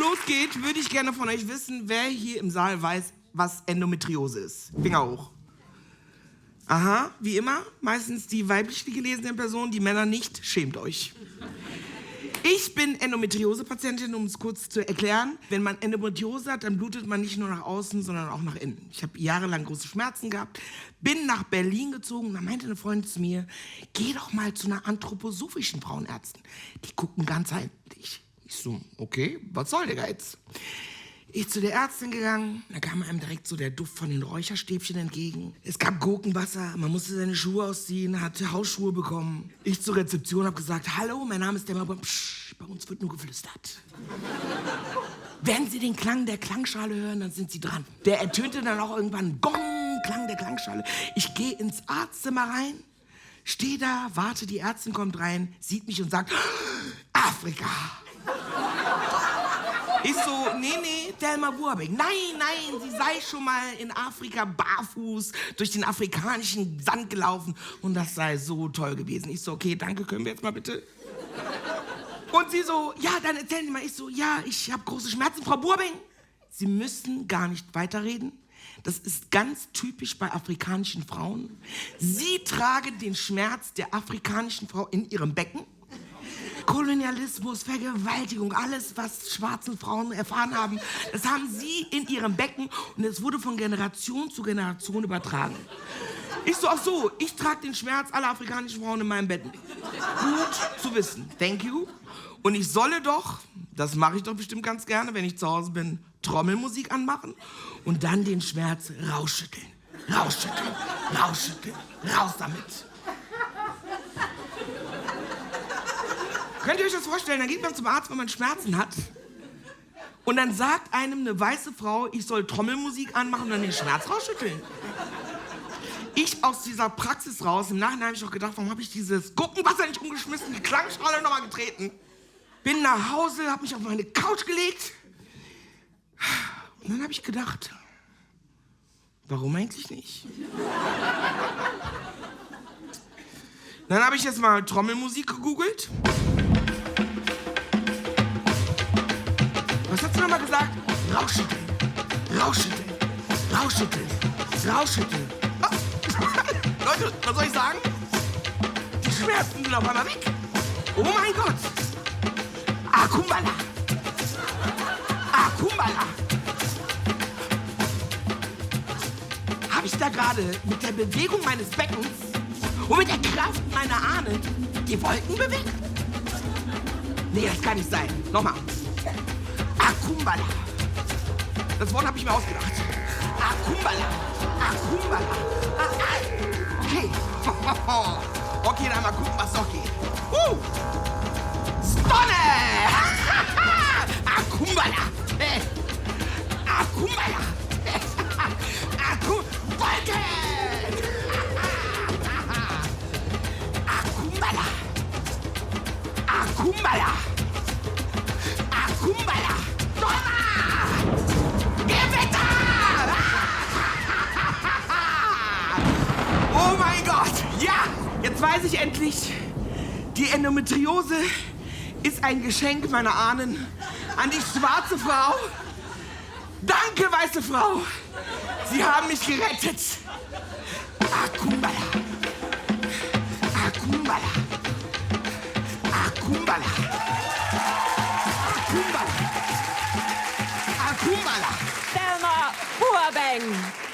losgeht, würde ich gerne von euch wissen, wer hier im Saal weiß, was Endometriose ist. Finger hoch. Aha, wie immer, meistens die weiblich gelesene Person, die Männer nicht. Schämt euch. Ich bin Endometriose-Patientin, um es kurz zu erklären. Wenn man Endometriose hat, dann blutet man nicht nur nach außen, sondern auch nach innen. Ich habe jahrelang große Schmerzen gehabt, bin nach Berlin gezogen. Da meinte eine Freundin zu mir, geh doch mal zu einer anthroposophischen Frauenärztin. Die gucken ganzheitlich. Ich so, okay, was soll der Geiz? Ich zu der Ärztin gegangen, da kam einem direkt so der Duft von den Räucherstäbchen entgegen. Es gab Gurkenwasser, man musste seine Schuhe ausziehen, hatte Hausschuhe bekommen. Ich zur Rezeption habe gesagt, hallo, mein Name ist Dämmer, psch, bei uns wird nur geflüstert. Wenn Sie den Klang der Klangschale hören, dann sind Sie dran. Der ertönte dann auch irgendwann, Gong, Klang der Klangschale. Ich gehe ins Arztzimmer rein, stehe da, warte, die Ärztin kommt rein, sieht mich und sagt, Afrika. Ich so, nee, Thelma Burbeck. Nein, sie sei schon mal in Afrika barfuß durch den afrikanischen Sand gelaufen und das sei so toll gewesen. Ich so, okay, danke, können wir jetzt mal bitte? Und sie so, ja, dann erzählen Sie mal. Ich so, ja, ich habe große Schmerzen, Frau Burbeck. Sie müssen gar nicht weiterreden. Das ist ganz typisch bei afrikanischen Frauen. Sie tragen den Schmerz der afrikanischen Frau in ihrem Becken. Kolonialismus, Vergewaltigung, alles, was schwarzen Frauen erfahren haben, das haben sie in ihrem Becken und es wurde von Generation zu Generation übertragen. Ich so, ach so, ich trage den Schmerz aller afrikanischen Frauen in meinem Becken. Gut zu wissen, thank you. Und ich solle doch, das mache ich doch bestimmt ganz gerne, wenn ich zu Hause bin, Trommelmusik anmachen und dann den Schmerz rausschütteln, rausschütteln, rausschütteln, raus damit. Könnt ihr euch das vorstellen? Dann geht man zum Arzt, wenn man Schmerzen hat. Und dann sagt einem eine weiße Frau, ich soll Trommelmusik anmachen und dann den Schmerz rausschütteln. Ich aus dieser Praxis raus, im Nachhinein habe ich auch gedacht, warum habe ich dieses Gurkenwasser nicht umgeschmissen, die Klangschale nochmal getreten. Bin nach Hause, habe mich auf meine Couch gelegt. Und dann habe ich gedacht, warum eigentlich nicht? Dann habe ich jetzt mal Trommelmusik gegoogelt. Was hat sie nochmal gesagt? Rausschütteln, rausschütteln, rausschütteln, rausschütteln. Oh. Leute, was soll ich sagen? Die Schmerzen sind auf einmal weg. Oh mein Gott. Akumbala. Akumbala. Habe ich da gerade mit der Bewegung meines Beckens und mit der Kraft meiner Ahnen die Wolken bewegt? Nee, das kann nicht sein. Nochmal. Akumbala. Das Wort habe ich mir ausgedacht. Akumbala. Akumbala. Okay. Okay, dann mal gucken, was noch geht. Stonne! Akumbala. Akumbala. Wolken! Akumbala. Akumbala. Akumbala. Donner! Gewitter! Oh mein Gott! Ja! Jetzt weiß ich endlich, die Endometriose ist ein Geschenk meiner Ahnen an die schwarze Frau. Danke, weiße Frau! Sie haben mich gerettet! Akumbala! Akumbala! Akumbala! Akumbala! Akumbala! Thelma Burbeck.